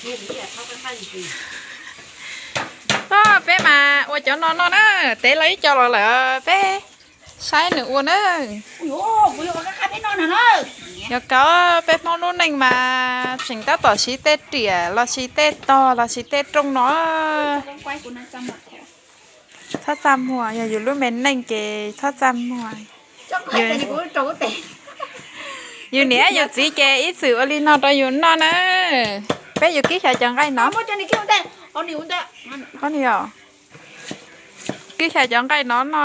Koj, peb mas ua cov no no na, tev los ib co los lawm, peb saib nws ua na. Yog kawg peb Hmoob lub neej mas tseem tab tom siv tej riam los sis tej tog los sis tej rooj no. Txhob txaj muag, yog yus lub me neej ces txhob txaj muag. Yus niam yus txiv ces ib txwm ua li no rau yus noj na. Peb yuav kib xyaw cov nqaij no. Kib xyaw cov nqaij no no.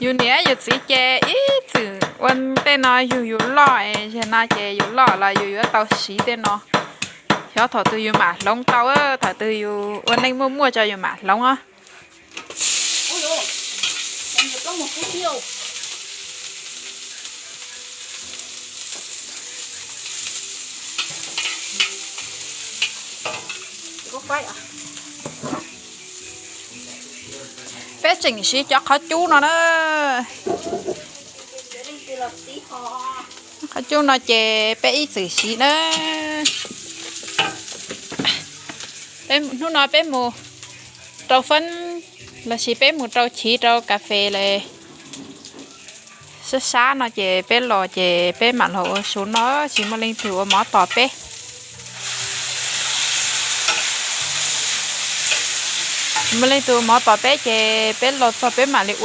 Yus niam yus txiv ces ib txwm ua tej no yug yus loj, yog no ces yus loj los yus yuav tau siv tej no. Xyov thaum twg yus mam hloov tau, thaum twg yus ua neej muaj muaj tso yus mam hloov os. Peb tseem siv cov qhov cub no na. Qhov cub no ces peb ib txwm siv na. Hnub no peb mus rau fab los sis peb mus rau chiv rau kas fes lawm. Sab sab no ces peb los ces peb mam los ua su no, tsis muaj leej twg ua mov tos peb. Tsis muaj leej twg ua mov tos peb ces peb los txog peb mam li ua.